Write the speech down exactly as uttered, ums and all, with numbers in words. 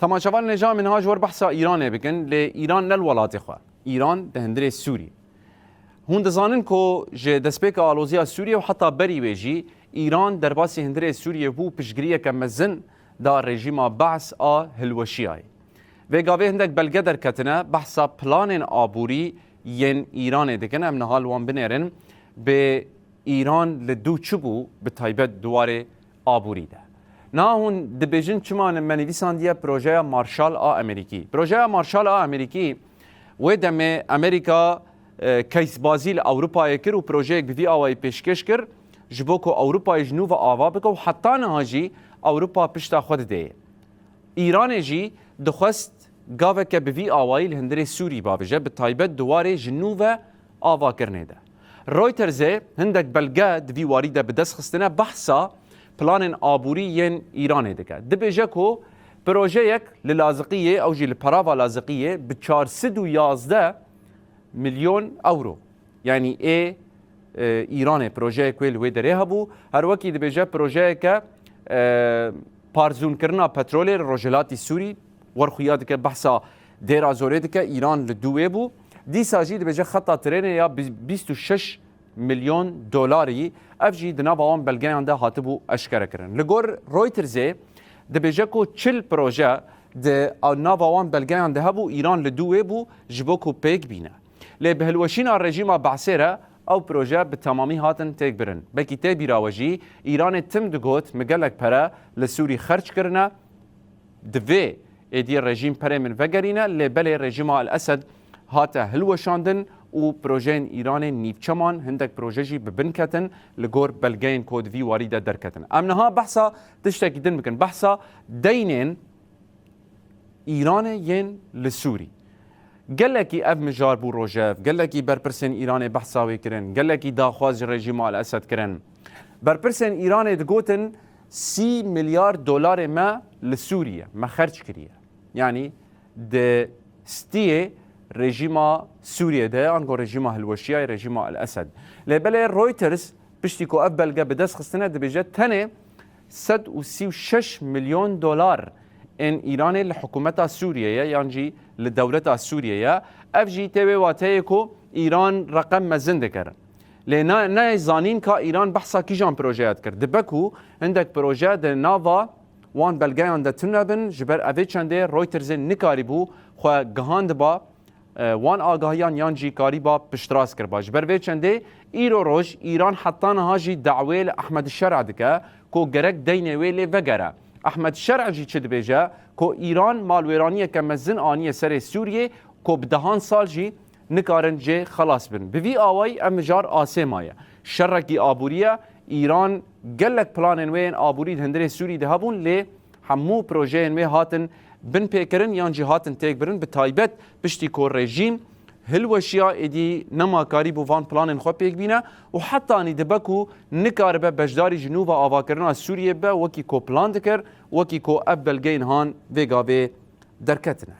Temaşevanên hêja, em niha ji wir behsa Îranê bikin, lê Îran ne li welatê xwe. Îran di hundirê Sûrî. Hûn dizanin ku ji destpêka aloziya Sûriyê û heta berî wê jî Îran derbasî hundirê Sûriyê bû, piştgiriyeke mezin da rejîma Baas a hilweşiyayê. Vê gavê hindek belge derketine behsa planên aborî yên Îranê dikin. Em niha li wan binêrin, bi Îran li dû çi bû, bi taybet di warê aborî de. Niha hûn dibêjin, çima me nivîsandiye projeya Marshall a Amerîkî? Projeya Marshall a Amerîkî, wê demê Amerîka, e, keysbazî li Ewropayê kir û projeyek bi vî awayî pêşkêş kir, ji bo ku Ewropayê ji nû ve ava bike û heta niha jî Ewropa pişta xwe dideyê. Îranê jî dixwest gaveke bi vî awayî li hundirê Sûrî bavêje, bi taybet di warê ji nû ve avakirinê de. Reutersê hindek belge di vî warî de bi dest xistine, behsa planên aborî yên Îranê dike. Dibêje ku projeyek li Laziqiyê, ew jî li perava Laziqiyê, bi çar sed û yazdeh milyon euro. Yanî ê, e, Îranê projeyek wê li wê derê hebû. Her wekî dibêje projeyeke, e, parzûnkirina petrolê li rojhilatî Sûrî, werxuya dike, behsa Dêra Zorê dike, Îran li dû wê bû. Dîsa jî dibêje xeta trênê ya bi-, bîst û şeş milyon dolarî, ev jî di nava wan belgeyan de hatibû eşkerekirin. Li gor Reutersê dibêje ku çil proje di nava wan belgeyan de hebû, Îran li dû wê bû ji bo ku pêk bîne. Lê bi hilweşîna rejîma Baasê re ew proje bi temamî hatin têkbirin. Belkî tê bîra we jî, Îranê tim digot, min gelek pere li Sûrî xerc kirine, divê êdî rejîm perê min vegerîne, lê belê rejîma El Esed hate hilweşandin û projeyên Îranê nîvçe man, hindek proje jî bi bin ketin, li gor belgeyên ku di vî warî de derketin. Em niha behsa tiştekî din bikin, behsa deynên Îranê yên li Sûrî. Gelekî ev mijar bû rojev, gelekî berpirsên Îranê behsa wê kirin, gelekî daxwaz ji rejîma El Esed kirin. Berpirsên Îranê digotin, sî milyar dolarê me li Sûriye, me xerc kiriye. Yanî di stiyê rejîma Sûriyê de, ango rejîma hilweşiyayê, rejîma El Esed. Lê belê Reuters, piştî ku ev belge bi dest xistine, dibêje tenê sed û sî û şeş milyon dolar ên Îranê li hikûmeta Sûriyê ye, yan jî li dewleta Sûriyê ye. Ev jî tê wê wateyê ku Îran reqem mezin dikir. Lê na-, nayê zanîn ka Îran behsa kîjan projeya dikir. Dibe ku hindek proje di nava wan belgeyan de tune bin, ji ber evê çendê Reutersê nikarîbû xwe gihandiba, e, wan agahiyan yan jî karîba piştrast kiriba. Ji ber vê çendê îro roj Îran heta niha jî dawê li Ehmed Şer'a dike ku gerek deynê wê lê vegere. Ehmed Şer'a jî çi dibêje? Ku Îran malwêraniyeke mezin aniye serê Sûriyê ku bi dehan sal jî nikarin jê xelas bin. Bi vî awayî ev mijar asê maye. Şerekî aborî ye. Îran gelek planên wê yên aborî di hundirê Sûrî de hebûn, lê hemû projeyên wê hatin binpêkirin yan jî hatin têkbirin. Bi taybet piştî ku rejîm hilweşiya, êdî nema karîbû van planên xwe pêk bîne û hetanî dibe ku nikaribe beşdarî ji nû ve avakirina Sûriyê bibe, wekî ku plan dikir, wekî ku ev belgeyên han vê gavê derketine.